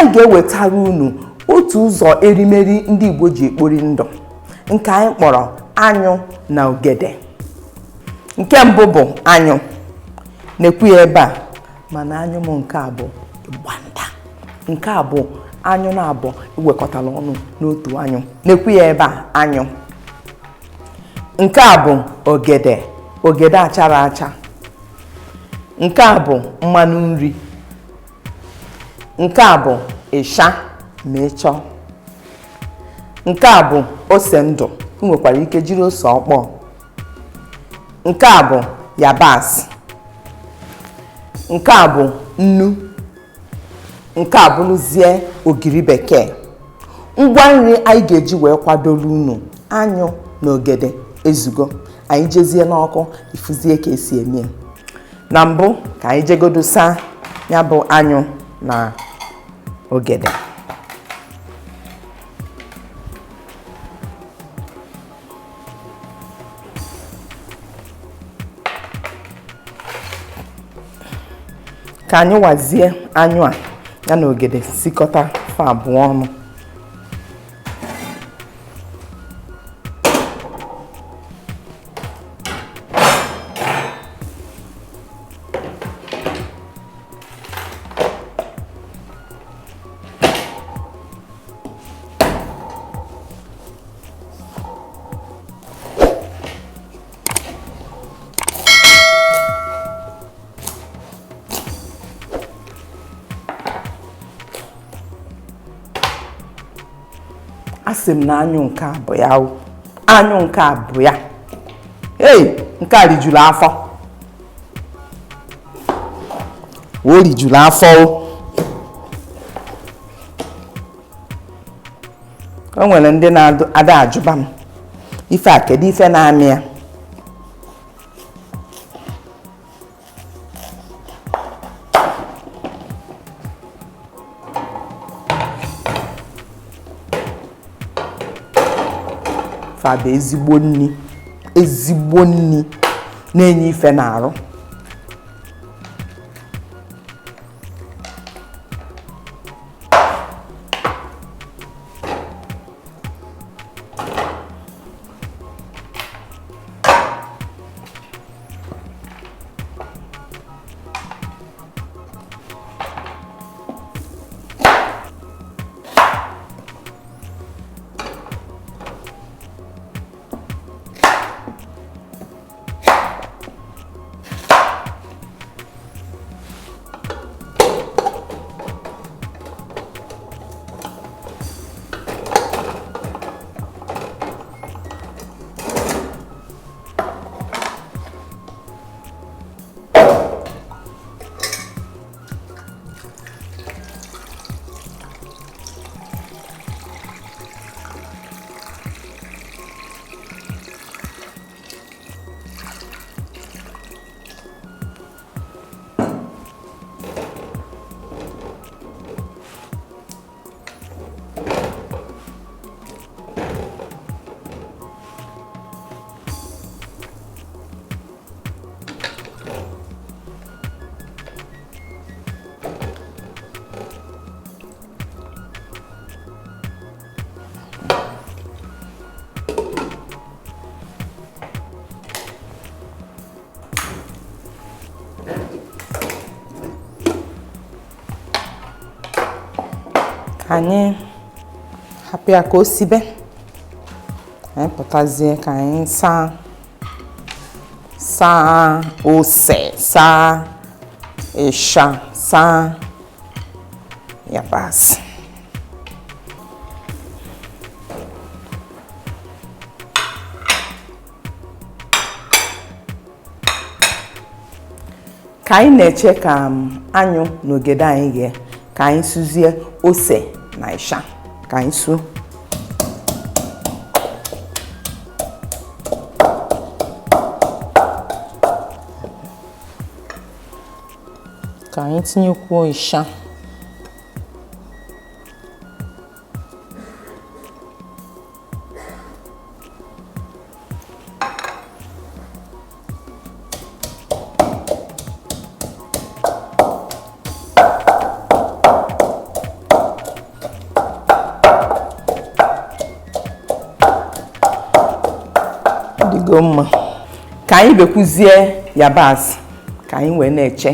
Anyị ga-ewetara unu otu ụzọ erimeri ndị Igbo ji ekpori ndụ nke anyị kpọrọ anyụ na ogede. Nke mbụ bụ anyụ, na-ekwu ya ebe a, mana anyụ m nke a bụ ịgbanda, nke a bụ anyụ na abụọ ewekọtara ọnụ n'otu anyụ, na-ekwu ya ebe a anyụ. Nke a bụ ogede, ogede achara acha. Nke a bụ mmanụ nri. Nke a bụ ịsha ma ị chọọ. Nke a bụ ose ndụ, ị nwekwara ike jiri ose ọkpọọ. Nke a bụ yabasị. Nke a bụ nnu. Nke a bụrụzie ogiri bekee. Ngwa nri anyị ga-eji wee kwadoro unu anyụ na ogede ezugo. Anyị jezie n'ọkụ ifuzie ka esi eme ya. Na mbụ ka anyị jegodo saa ya bụ anyụ na ogede. Ka anyị wazie anyụ a ya na ogede sikọta fa abụọ ọnụ. Asị m na anyụ nke a bụ ya, anyụ nke a bụ ya. Ei, nke a rijuru afọ, o rijuru afọ. O nwere ndị na-ada ajụba m ife a, kedu ife na-amị ya? Fa bụ ezigbo nni, ezigbo nni na-enye ife n'arụ. Ka anyị hapụ ya ka o sibe, anyị pụtazie ka anyị saa saa ose, saa ịsha, saa yabasị. Ka anyị na-eche ka anyụ na ogede anyị ghee, ka anyị sụzie ose na ịsha, ka anyị suo. Ka anyị tinyekwuo ịsha. dịgo mma. Ka anyị bekwuzie yabasị ka anyị wee na-eche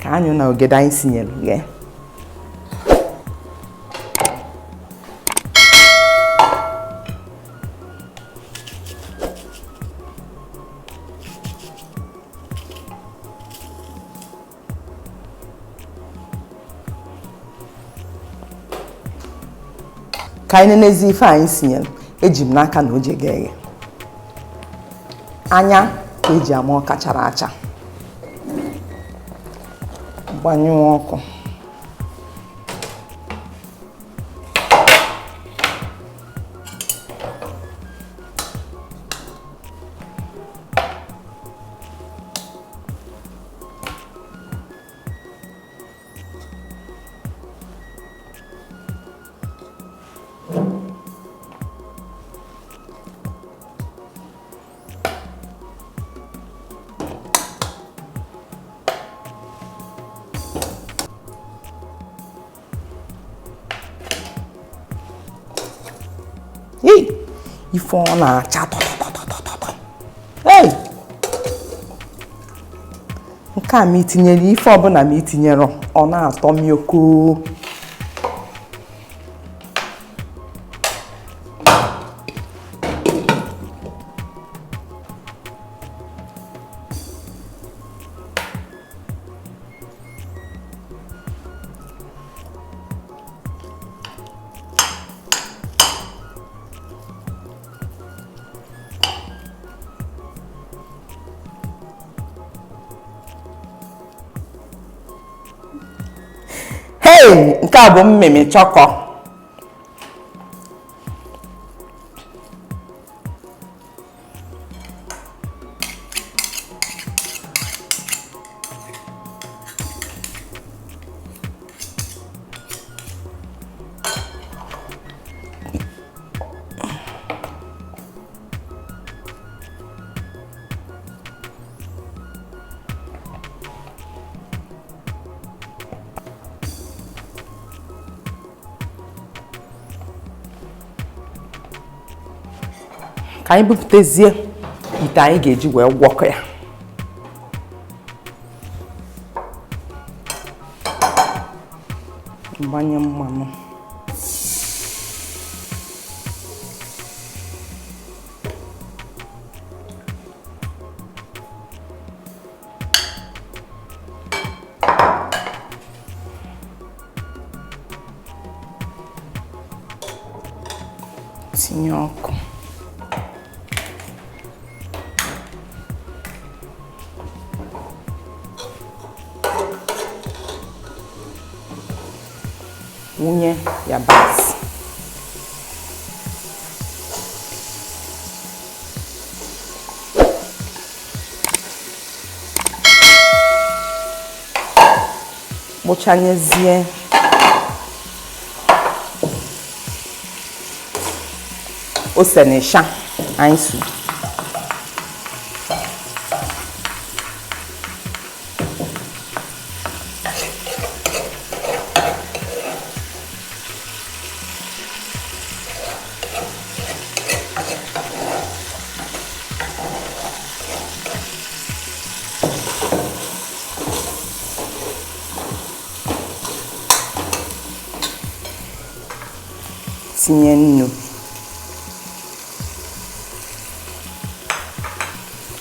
ka anyụ na ogede anyị sinyere ghee. Ka anyị nenezi ife anyị sinyere, eji m n'aka na o ji eghe. Anya ka eji ama ọka chara acha. Gbanyụọ ọkụ. Ife ọ na-acha tọtọtọtọtọ. Ei! Nke a ma itinyere ife ọbụla ma itinyere ọ na-atọ mioko. Hey, nke a bụ mmịmị chọkọ. Ka anyị bupụtezie ite anyị ga-eji wee gwọkọ ya. Gbanye mmanụ. Tinye ọkụ. Wụnye yabasị. Kpụchanyezie ose na ịsha anyị su. Tinye nnu,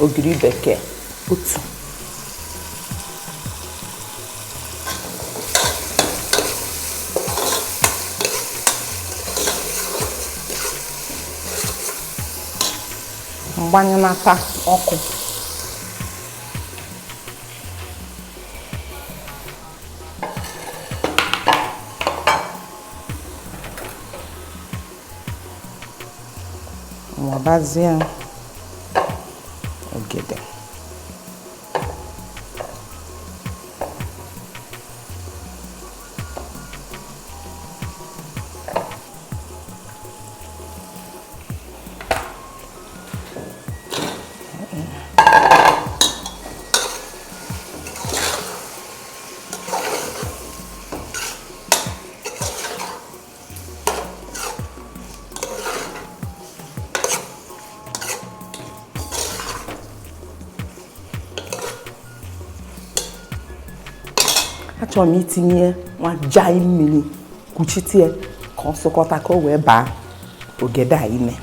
ogiri bekee otu, mgbanyụnata ọkụ. Nwabazie ogede. Achọrọ m itinye nwa jai mmiri kwuchite ya ka ọ sụkọta ka o wee baa ogede a ime.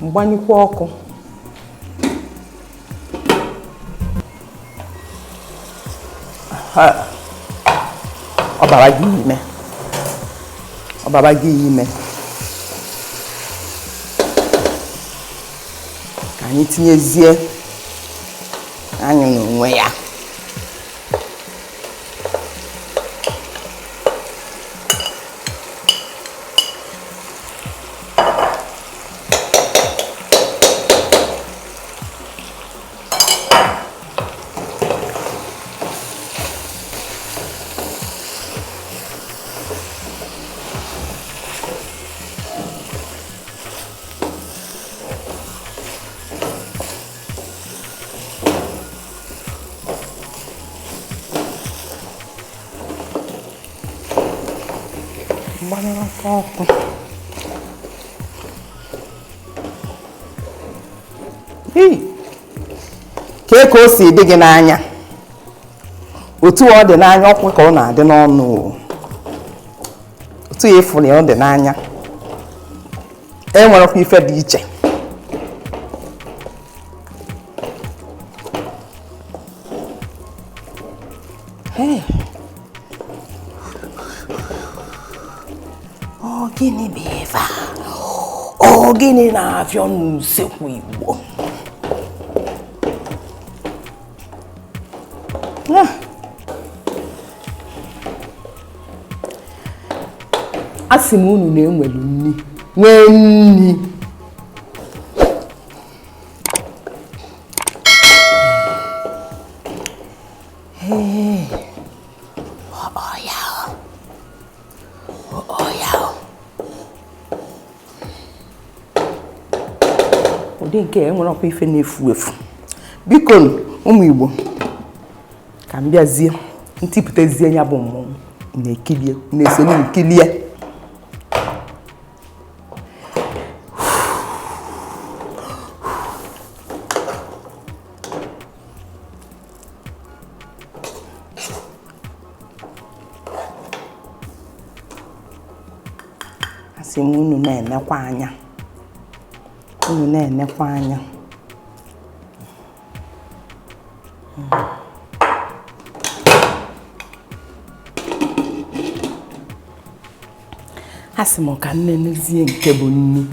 Mgbanyụkwa ọkụ. Ọ bara gị ime, ọ bara gị ime. Ka anyị tinyezie anyụ n'onwe ya. Mgbanyụlata ọkụ. Kee ka o si dị gị n'anya? Otu ọ dị n'anya ọkwa ka ọ na-adị n'ọnụ. Otu ya ịfụrụ ya ọ dị n'anya. E nwerekwa ife dị iche. Ọ gịnị bụ ife a? Ọ gịnị na-afịọ n'usekwu Igbo? A sị m unu na-enwelu nni, nwee nni. Ụdị nke e nwere ọkwa ife na-efu efu. Biko ụmụ Igbo, ka m bịazie ntipụtazie ya bụ mmọnwụ na-ekilie na-esonye nkilie. Asị m unu na-enekwa anya, unu na-enekwa anya. Asị m ka nne nezie nke bụ nni.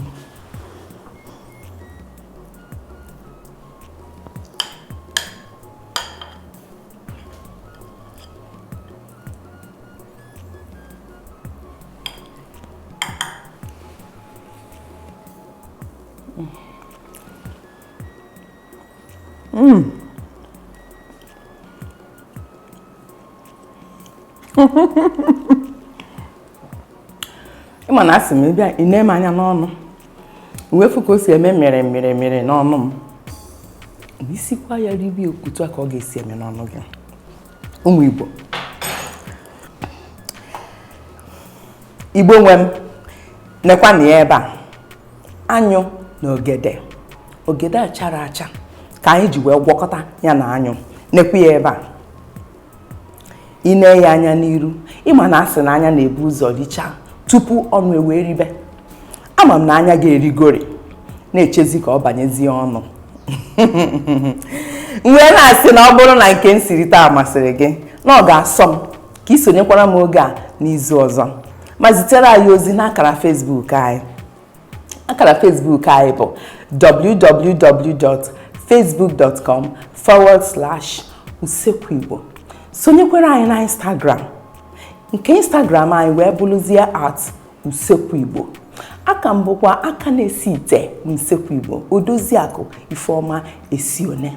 Ịma na asị m bịa ị na-eme anya n'ọnụ, wefu ka o si eme mịrị mịrị mịrị n'ọnụ m, isikwa ya ribi otu a ka ọ ga-esi eme n'ọnụ gị. Ụmụ Igbo, Igbo nwe m, nekwa na ya ebe a, anyụ na ogede, ogede a chara acha ka anyị ji wee gwọkọta ya na anyụ. Nekwa ya ebe a, ị nee ya anya n'iru, ịma na asị na anya na-ebu ụzọ richaa tupu ọnụ ewee ribe. Ama m na anya ga-erigori na-echezi ka ọ banyezie ọnụ. M wee na-asị na ọ bụrụ na nke m siri taa masịrị gị, na ọ ga-asọ m ka ị sonyekwara m oge a n'izu ọzọ, ma zitere anyị ozi n'akara Facebook anyị. Akara Facebook anyị bụ www.facebook.com/usekwuigbo. Sonyekwere anyị na Instagram. Nke Instagram anyị wee bụrụzie @usekwuigbo. Aka m bụkwa aka na-esi ite n'usekwu Igbo, Odoziakụ Ifeọma Esione.